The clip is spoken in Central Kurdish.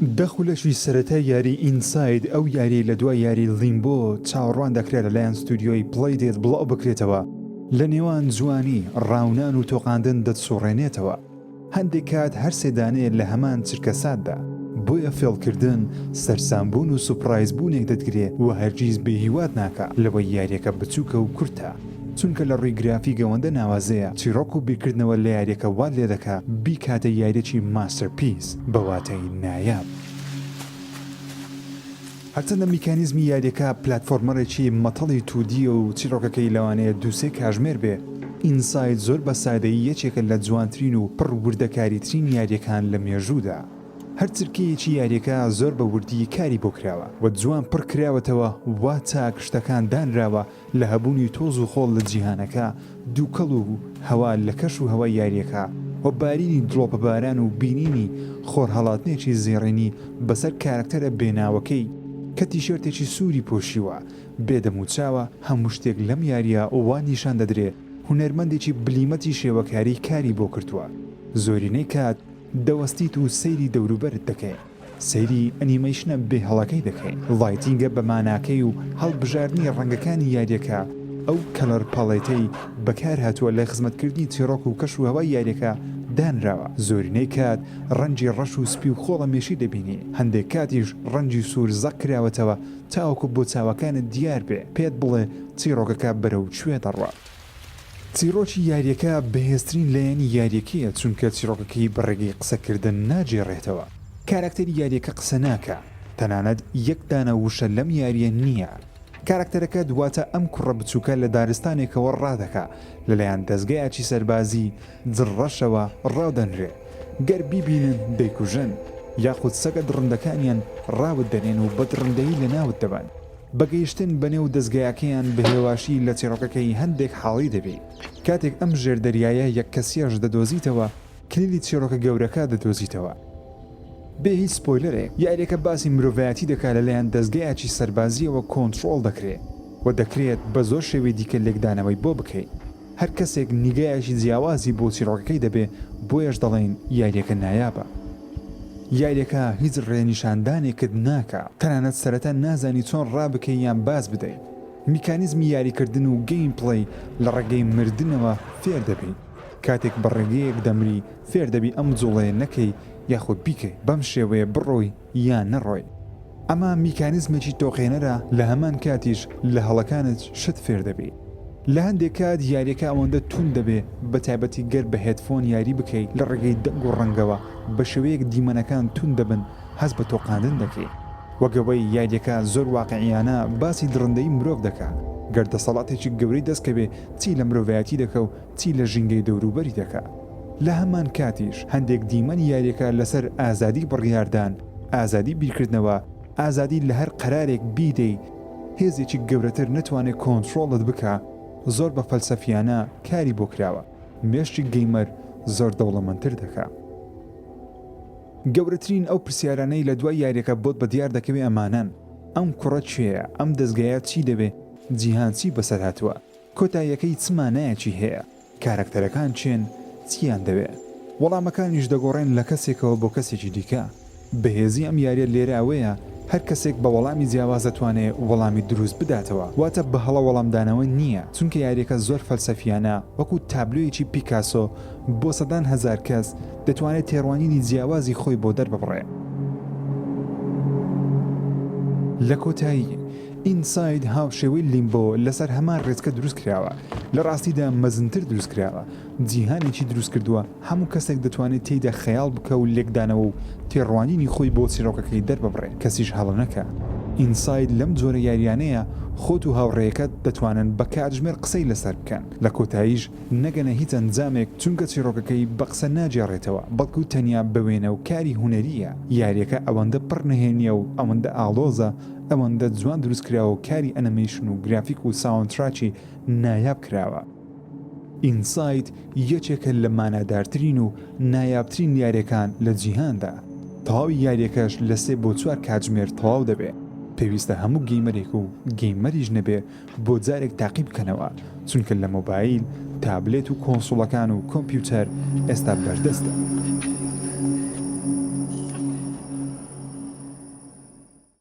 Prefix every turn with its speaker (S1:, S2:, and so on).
S1: دە خولەکی سەرەتای یاری Inside ئەو یاریەی لە دوای یاری Limbo چاوەڕوان دەکرا لەلایەن ستودیۆی Playdead بڵاو بکرێتەوە لە نێوان جوانی، ڕاونان و تۆقاندن دەتسوڕێنێتەوە. هەندێک کات هەر سێ دانەیە لە هەمان چرکەساتدا. بۆیە فێڵکردن، سەرسامبوون و surprise بوونێک دەتگرێ و هەرگیز بێهیوات ناکا لەوەی یاریەکە بچووکە و کورتە. چونکە لە ڕووی گرافیک ئەوەندە ناوازەیە، چیڕۆک و بیرکردنەوە لە یاریەکە وات لێدەکا بیکاتە یاریەکی masterpiece بە واتای نایاب. هەرچەندە میکانیزمی یاریەکە platformer ێکی مەتەڵی 2D یە و چیڕۆکەکەی لەوانەیە دوو سێ کاژمێر بێ، Inside زۆر بە سادەیی یەکێکە لە جوانترین و پڕ وردەکاریترین یاریەکان لە مێژوودا. هەر چرکەیەکی یاریەکە زۆر بە وردی کاری بۆ کراوە و جوان پڕ کراوەتەوە وا چاک شتەکان دانراوە لە هەبوونی تۆز و خۆڵ لە جیهانەکە، دووکەڵ و هەوا لە کەش و هەوای یارییەکە و بارینی دڵۆپە باران و بینینی خۆرهەڵاتنێکی زێڕینی بەسەر کارەکتەرە بێ ناوەکەی کە تیشێرتێکی سووری پۆشیوە بێ دەموچاوە، هەموو شتێک لەم یارییە وا نیشان دەدرێ هونەرمەندێکی بلیمەتی شێوەکاری کاری بۆ کردووە. زۆرینەی کات دەوەستیت و سەیری دەوروبەرت دەکەی. سەیری ئەنیمەیشنە بێ هەڵەکەی دەکەین، lighting ە بە ماناکەی و هەڵبژاردنی ڕەنگەکانی یاریەکە، ئەو color palette ەی بەکارهاتووە لە خزمەتکردنی چیڕۆک و کەش و هەوای یاریەکە دانراوە، زۆرینەی کات ڕەنگی ڕەش و سپی و خۆڵەمێشی دەبینی، هەندێک کاتیش ڕەنگی سوور زەق کراوەتەوە تاوەکو بۆ چاوەکانت دیار بێ پێت بڵێ چیڕۆکەکە بەرەو کوێ دەڕوات. چیڕۆکی یاریەکە بەهێزترین لایەنی یاریەکەیە چونکە چیڕۆکەکەی بە ڕێگەی قسەکردن ناگێڕێتەوە. کاراکتەری یاریەکە قسە ناکا، تەنانەت یەک دانە وشە لەم یاریە نییە. کاراکتەرەکەت واتە ئەم کوڕە بچوکە لە دارستانێکەوە ڕادەکا، لەلایەن دەزگایەکی سەربازی جڕڕەشەوە ڕاودەنرێ، گەر بیبینن دەیکوژن، یاخود سەگە دڕندەکانیان ڕاوت دەنێن و بە دڕندەیی لەناوت دەبەن. بە گەیشتن بە نێو دەزگایەکەیان بە هێواشی لە چیڕۆکەکەی هەندێک حاڵی دەبی. کاتێک ئەم ژێر دەریایە یەک کەسیەش دەدۆزیتەوە کلیلی چیڕۆکە گەورەکە دەدۆزیتەوە. بێ هیچ spoiler ێک یاریەکە باسی مرۆڤایەتی دەکا لەلایەن دەزگایەکی سەربازیەوە کۆنتڕۆڵ دەکرێ و دەکرێت بە زۆر شێوەی دیکە لێکدانەوەی بۆ بکەی. هەر کەسێک نیگایەکی جیاوازی بۆ چیڕۆکەکەی دەبێ بۆیەش دەڵێین یاریەکە نایابە. یاریەکە هیچ ڕێنیشاندانێکت ناکا تەنانەت سەرەتا نازانی چۆن ڕابکەی یان باز بدەی. میکانیزمی یاریکردن و gameplay لە ڕێگەی مردنەوە فێر دەبی. کاتێک بە ڕێگەیەک دەمری فێر دەبی ئەم جوڵەیە نەکەی یاخود بیکەی، بەم شێوەیە بڕۆی یان نەڕۆی. ئەمە میکانیزمێکی تۆقێنەرە لە هەمان کاتیش لە هەڵەکانت شت فێر دەبی. لە هەندێک کات یاریەکە ئەوەندە توند دەبێ بە تایبەتی گەر بە headphone یاری بکەی لە ڕێگەی دەنگ و ڕەنگەوە بە شێوەیەک دیمەنەکان توند دەبن هەست بە تۆقاندن دەکەی. وەک ئەوەی یاریەکە زۆر واقعیانە باسی دڕندەیی مرۆڤ دەکا گەر دەسەڵاتێکی گەورەی دەست کەوێ چی لە مرۆڤایەتی دەکا و چی لە ژینگەی دەوروبەری دەکا. لە هەمان کاتیش هەندێک دیمەنی یاریەکە لەسەر ئازادی بڕیاردان، ئازادی بیرکردنەوە، ئازادی لە هەر قەرارێک بیدەی هێزێکی گەورەتر نەتوانێ کۆنتڕۆڵت بکا، زۆر بە فەلسەفیانە کاری بۆ کراوە، مێشکی gamer زۆر دەوڵەمەندتر دەکا. گەورەترین ئەو پرسیارانەی لە دوای یاریەکە بۆت بەدیار دەکەوێ ئەمانەن، ئەم کوڕە کێیە؟ ئەم دەزگایە چی دەوێ؟ جیهان چی بەسەر هاتووە؟ کۆتاییەکەی چ مانایەکی هەیە؟ کارەکتەرەکان کێن؟ چییان دەوێ؟ وەڵامەکانیش دەگۆڕێن لە کەسێکەوە بۆ کەسێکی دیکە. بەهێزی ئەم یاریە لێرە ئەوەیە هەر کەسێک بە وەڵامی جیاواز دەتوانێ وەڵامی دروست بداتەوە، واتە بە هەڵە وەڵامدانەوە نییە، چونکە یاریەکە زۆر فەلسەفیانە وەکو تابلۆیەکی پیکاسۆ بۆ سەدان هەزار کەس دەتوانێ تێڕوانینی جیاوازی خۆی بۆ دەرببڕێ. لە کۆتایی، Inside هاوشێوەی Limbo لەسەر هەمان ڕێچکە دروستکراوە، لە ڕاستیدا مەزنتر دروستکراوە، جیهانێکی دروستکردووە هەموو کەسێک دەتوانێت تێیدا خەیاڵ بکا و لێکدانەوە و تێڕوانینی خۆی بۆ چیڕۆکەکەی دەرببڕێ، کەسیش هەڵە نەکا. Inside لەم جۆرە یاریانەیە خۆت و هاوڕێیەکەت دەتوانن بە کاتژمێر قسەی لەسەر بکەن، لە کۆتاییش نەگەنە هیچ ئەنجامێک چونکە چیڕۆکەکەی بە قسە ناگێڕێتەوە بەڵکو تەنیا بە وێنە و کاری هونەرییە، یارییەکە ئەوەندە پڕ نهێنییە و ئەوەندە ئاڵۆزە ئەوەندە جوان دروست کراوە و کاری ئەنەمەیشن و گرافیک و soundtrack ی نایاب کراوە. Inside یەکێکە لە مانادارترین و نایابترین یاریەکان لە جیهاندا. تەواوی یاریەکەش لە سێ بۆ چوار کاتژمێر تەواو دەبێ. پێویستە هەموو gamer ێک و gamer یش نەبێ بۆ جارێک تاقی بکەنەوە چونکە لە مۆبایل، تابلێت و کۆنسوڵەکان و کۆمپیوتەر ئێستا بەردەستە.